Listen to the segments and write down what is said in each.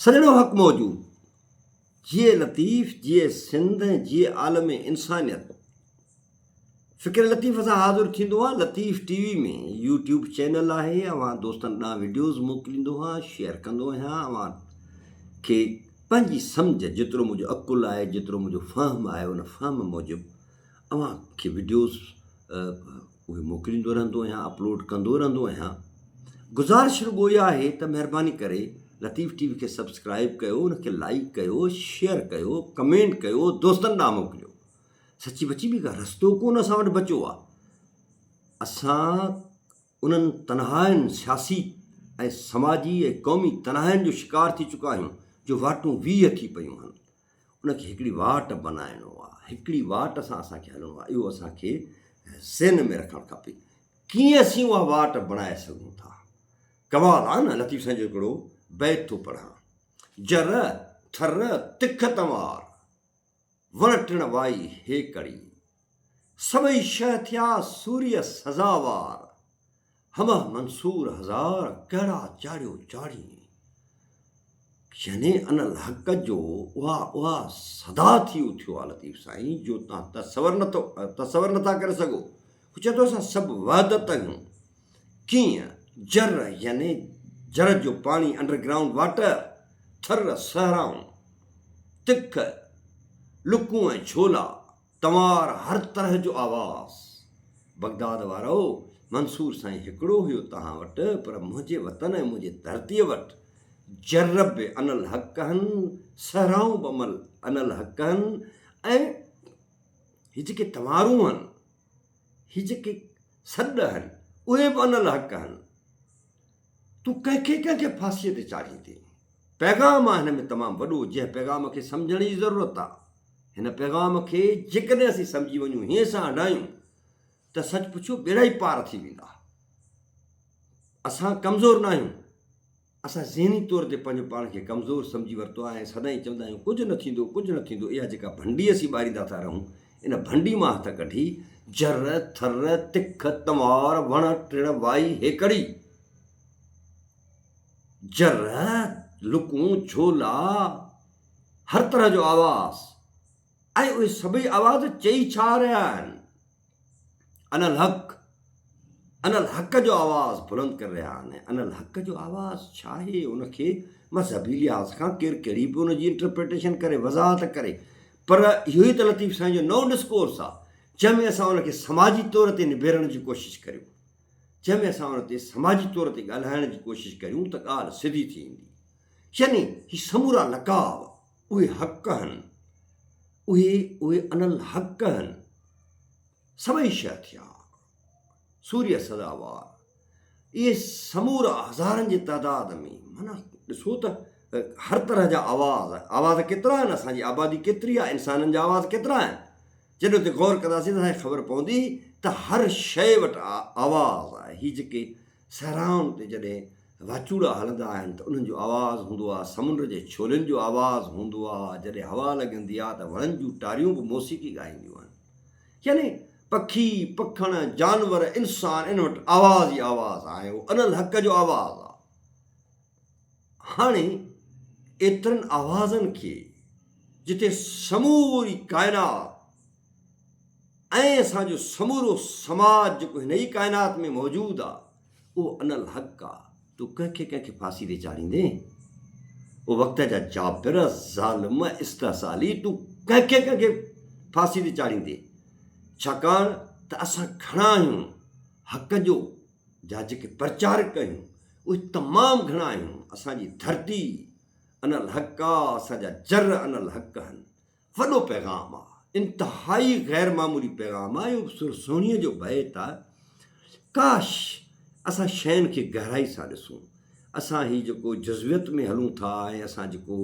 سڄڻو حق موجود. جيئي لطيف، جيئي سنڌ ۽ جيئي عالم انسانيت. فڪر لطيف سان حاضر ٿيندو آهيان Latif T V ۾ YouTube channel آهي اوهان دوستن ڏانهن وڊيوز موڪليندو آهيان شيئر ڪندو آهيان اوهان کي پنهنجي سمجھ جيترو منهنجو عقل آهي جيترو منهنجو فهم آهي ان فهم موجب اوهان کي وڊيوز اهي موڪليندو رهندو آهيان اپلوڊ ڪندو رهندو آهيان گذارش رڳو اها آهي ته مهرباني ڪري لطيف ٽي وي کي سبسڪرائب ڪيو ان کي لائڪ ڪيو شيئر ڪيو ڪمينٽ ڪيو دوستن ڏانهن موڪليو سچي بچي به ڪا رستو ڪونه اسان وٽ بچيو آ. اسان انهن تنهائين سياسي ۽ سماجي ۽ قومي تنهائين جو شڪار ٿي چڪا آهيون جو واٽون 20 ٿي پيون هن. ان کي هڪڙي واٽ بنائڻو آ. هڪڙي واٽ سان اسان کي هلڻو آ. اهو اسان کي ذهن ۾ رکڻ کپي. ڪيئن اسين اها واٽ بڻائي سگهون ٿا؟ ڪمال آ نه لطيف سائين جو هڪڙو بيت ٿو پڙهان. جر، ٿر، تک تنوار. وڻ ٽڻ وائي هيڪڙي. سڀئي شهه ٿيا سوريء سزاوار. همه منصور هزار ڪهڙا چاڙهيو چاڙهين. يعني ان الحق جو اها اها صدا ٿي اٿيو آ لطيف سائين جو تان تصور نٿو تصور نٿا ڪري سگهو. هو چئي ٿو اسان سڀ وحدت آهيون. ڪيئن جر يعني جر جو پاڻي انڊر گرائونڊ واٽر، ٿر، صحرائون، تک، لڪون ۽ جهولا، تنوار هر طرح جو آواز. بغداد وارؤ! منصور سائين هڪڙو هيو توهان وٽ پر منهنجي وطن ۽ منهنجي ڌرتيء وٽ جر به انالحق هن، صحرائون به انالحق هن ۽ هي جيڪي تنوارون هن، هي جيڪي سڏ آهن، اهي به انالحق آهن. تون ڪنهن کي ڪنهن کي ڦاسيء تي چاڙهيندين؟ پيغام آهي هن ۾ تمام وڏو، جنهن پيغام کي سمجهڻ جي ضرورت آهي. هن پيغام کي جيڪڏهن اسين سمجهي وڃون، هينئين سان هنڊايون ته سچ پڇو ٻيڙا ئي پار ٿي ويندا. اسان ڪمزور ناهيون. اسان ذهني طور تي پنهنجو پاڻ کي ڪمزور سمجهي ورتو آهي ۽ سدائين چوندا آهيون ڪجهه نه ٿيندو، ڪجهه نه ٿيندو. اها جيڪا ڀنڊي اسين ٻاريندا ٿا رهون، ان ڀنڊي مان هٿ ڪڍي جر، ٿر، تک، تنوار، وڻ، ٽڻ، وائي، هيڪڙي، جر، لڪون، جهولا، هر طرح جو آواز ۽ اهي سڀئي آواز چئي ڇا رهيا آهن؟ انا الحق انا الحق جو آواز بلند ڪري رهيا آهن انا الحق جو آواز ڇا آهي ان کي مذهبي لحاظ کان ڪير ڪهڙي به ان جي انٽرپريٽيشن ڪري وضاحت ڪري پر اهو ئي ته لطيف سائين جو نئون ڊسڪورس آهي جنهن ۾ اسان ان کي سماجي طور تي نبيرڻ جي ڪوشش ڪريون جنهن ۾ اسان ان تي سماجي طور تي ڳالهائڻ جي ڪوشش ڪريون ته ڳالهه سڌي ٿي ايندي يعني هي سمورا لقاء اهي حق آهن اهي اهي انا الحق آهن سڀئي شيء ٿيا سوريء سزاوار. اهي سمورا هزارن جي تعداد ۾ معنيٰ ڏسو ته هر طرح جا آواز، آواز ڪيترا آهن، اسان جي آبادي ڪيتري آهي، انسانن جا آواز ڪيترا آهن. جڏهن اتي غور ڪنداسين ته اسان کي خبر پوندي ته هر شيء وٽ آواز آهي. هي جيڪي صحرائن تي جڏهن واچوڙا هلندا آهن ته انهن جو آواز هوندو آهي، سمنڊ جي ڇولين جو آواز هوندو آهي، جڏهن هوا لڳندي آهي ته وڻن جون ٽاريون به موسيقي ڳائينديون آهن. يعني پکي، پکڻ، جانور، انسان ان وٽ آواز ئي آواز آهي، اهو انالحق جو آواز آهي. هاڻي ايترن آوازن کي جتي سموري ڪائنات ۽ اسان جو سمورو سماج جيڪو هن ئي ڪائنات ۾ موجود آهي اهو انالحق آهي. تون ڪنهن کي ڪنهن کي ڦاسي تي چاڙهيندين؟ او وقت جا جابر، ظالم، استحصالي، تون ڪنهن کي ڪنهن کي ڦاسي تي چاڙهيندين؟ ڇاڪاڻ ته اسان گهڻا آهيون، حق جو جا جيڪي پرچارڪ آهيون، اهي تمام گهڻا آهيون، اسان جي ڌرتي انالحق آ، اسان جا جر انالحق آهن. وڏو پيغام آ، انتهائي غير معمولي پيغام آ، اهو سر سهڻيء جو بيت آ، ڪاش اسان شين کي گهرائي سان ڏسون، اسان هي جيڪو جزويت ۾ هلون ٿا ۽ اسان جيڪو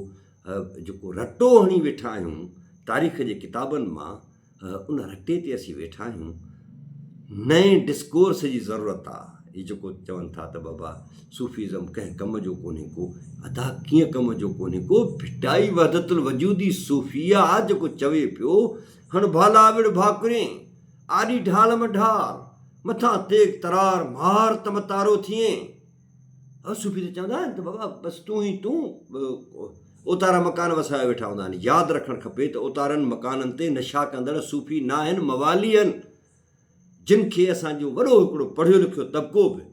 جيڪو رٽو هڻي ويٺا آهيون تاريخ جي ڪتابن مان، ان رٽي تي اسين ويٺا آهيون، نئين ڊسڪورس جي ضرورت آ. هي جيڪو چون ٿا ته بابا صوفيزم ڪنهن ڪم جو ڪونهي ڪو، ادا ڪيئن ڪم جو ڪونهي ڪو، ڀٽائي وحدت الوجودي صوفي آ جيڪو چوي پيو، هڻ ڀالا وڙ ڀاڪرين، آڏي ڍال م ڍار، مٿان تيغ ترار، مار ته متارو ٿئين. صوفي ته چوندا آهن ته بابا بس تون ئي تون اوتارا مڪان وسايو ويٺا هوندا آهن. ياد رکڻ کپي ته اوتارن مڪانن تي نشا ڪندڙ صوفي ناهن موالي آهن جن کي اسان جو وڏو هڪڙو پڙهيو لکيو طبقو به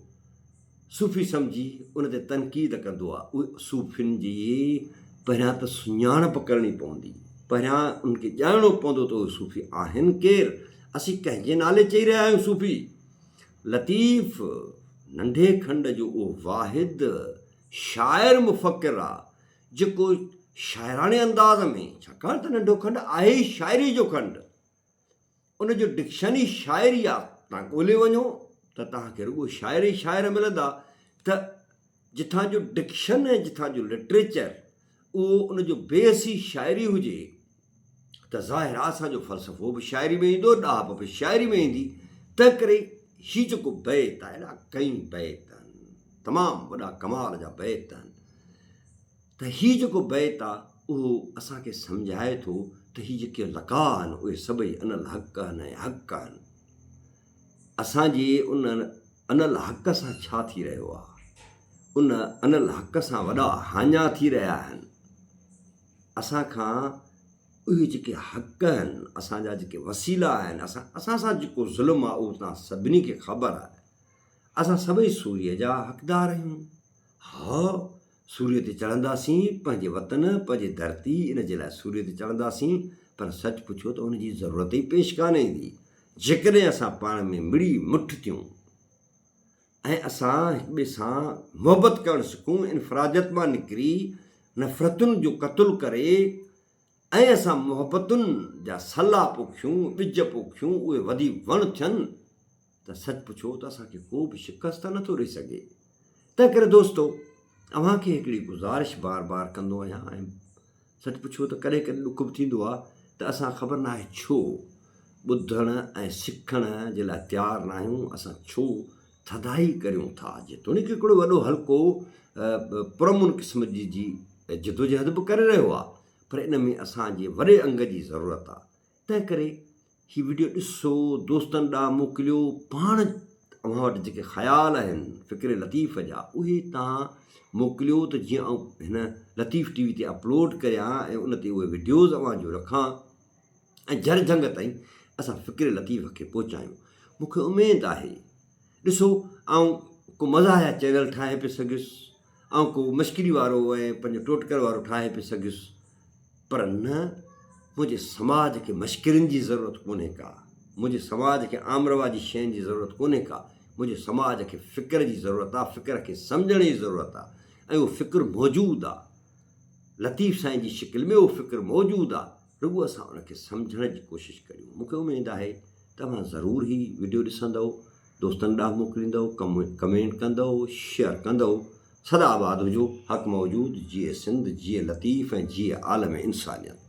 صوفي سمجهي ان تي تنقيد ڪندو آهي. اهي صوفين جي پهريان ته سڃاڻپ ڪرڻي پوندي. پهريان انهن کي ڄاڻڻو پوندو ته اهي صوفي آهن ڪير؟ اسين ڪنهن جي نالي چئي رهيا آهيون صوفي؟ لطيف ننڍي کنڊ جو اهو واحد شاعر مفڪر آ جيڪو شاعراڻي انداز ۾، ڇاڪاڻ ته ننڍو کنڊ آهي ئي شاعري جو کنڊ، ان جو ڊڪشن ئي شاعري آ، توهان ڳولي وڃو ته توهان کي رڳو شاعر ئي شاعر ملندا ته جتان جو ڊڪشن ۽ جتان جو لٽريچر اهو ان جو بيس ئي شاعري هجي ته ظاهر آ اسان جو فلسفو به شاعري ۾ ايندو، ڏاهپ به شاعري ۾ ايندي، تنهنڪري هي جيڪو بيت آهي اهڙا ڪئين بيت آهن، تمام وڏا ڪمال جا بيت آهن ته هي جيڪو بيت آ اهو اسان کي سمجهائي ٿو ته هي جيڪي لقاء آهن اهي سڀئي انالحق آهن ۽ حق آهن. اسان جي ان انالحق سان ڇا ٿي رهيو آ؟ ان انالحق سان وڏا هاڃا ٿي رهيا آهن. اسان کان اهي جيڪي حق آهن، اسان جا جيڪي وسيلا آهن، اسان اسان سان جيڪو ظلم آهي اهو توهان سڀني کي خبر آهي. اسان سڀئي سوريء جا حقدار آهيون. ها، سوريء تي چڙهنداسين، پنهنجي وطن، پنهنجي ڌرتي، ان جي لاء سوريء تي چڙهنداسين، پر سچ پڇو ته ان جي ضرورت ئي پيش ڪانه ايندي، جيڪڏهن اسان پاڻ ۾ مڙي مٺ ٿيون. ۽ اسان هڪ ٻئي سان محبت ڪرڻ سکون، انفراديت مان نڪري نفرتن جو قتل ڪري ۽ اسان محبتن جا سلا پوکيون، ٻج پوکيون، اهي وڌي وڻ ٿين ته سچ پڇو ته اسان کي ڪو به شڪست نه ٿو ڏئي سگهي. تنهنڪري دوستو اوهان کي هڪڙي گذارش بار بار ڪندو آهيان ۽ سچ پڇو ته ڪڏهن ڪڏهن ڏک به ٿيندو آهي ته اسان خبر ناهي ڇو ٻڌڻ ۽ سکڻ جي لاء تيار ناهيون، اسان ڇو ٿڌائي ڪريون ٿا. جيتوڻيڪ هڪڙو وڏو حلقو پرامن قسم جي جي جدوجهد به ڪري رهيو آهي پر ان ۾ اسان جي وڏي انگ جي ضرورت آهي. تنهنڪري هي وڊيو ڏسو، دوستن ڏانهن موڪليو، پاڻ اوهان وٽ جيڪي خيال آهن فڪر لطيف جا اهي توهان موڪليو ته جيئن آئون هن لطيف ٽي وي تي اپلوڊ ڪريان ۽ ان تي اهي وڊيوز اوهان جو رکان ۽ جر جهنگ تائين اسان فڪر لطيف کي پهچايون. مون کي اميد آهي ڏسو آئون ڪو مزاحيه چينل ٺاهي پئي سگهيس، آئون ڪو مشڪري وارو ۽ پنهنجو ٽوٽڪر وارو ٺاهي پئي سگهيس پر نه منهنجي سماج کي مشڪرين جي ضرورت ڪونهي ڪا، منهنجي سماج کي عام رواجي شين جي ضرورت ڪونهي ڪا، منهنجي سماج کي فڪر جي ضرورت آ، فڪر کي سمجهڻ جي ضرورت آ ۽ اهو فڪر موجود آ، لطيف سائين جي شڪل ۾ اهو فڪر موجود آ، رڳو اسان ان کي سمجهڻ جي ڪوشش ڪريون. مون کي اميد آهي ته اوهان ضرور هي وڊيو ڏسندؤ، دوستن ڏانهن موڪليندؤ، ڪمينٽ ڪندؤ، شيئر ڪندؤ. سدا آباد هجو، حق موجود، جيئي سنڌ، جيئي لطيف ۽ جيئي عالم انسانيت.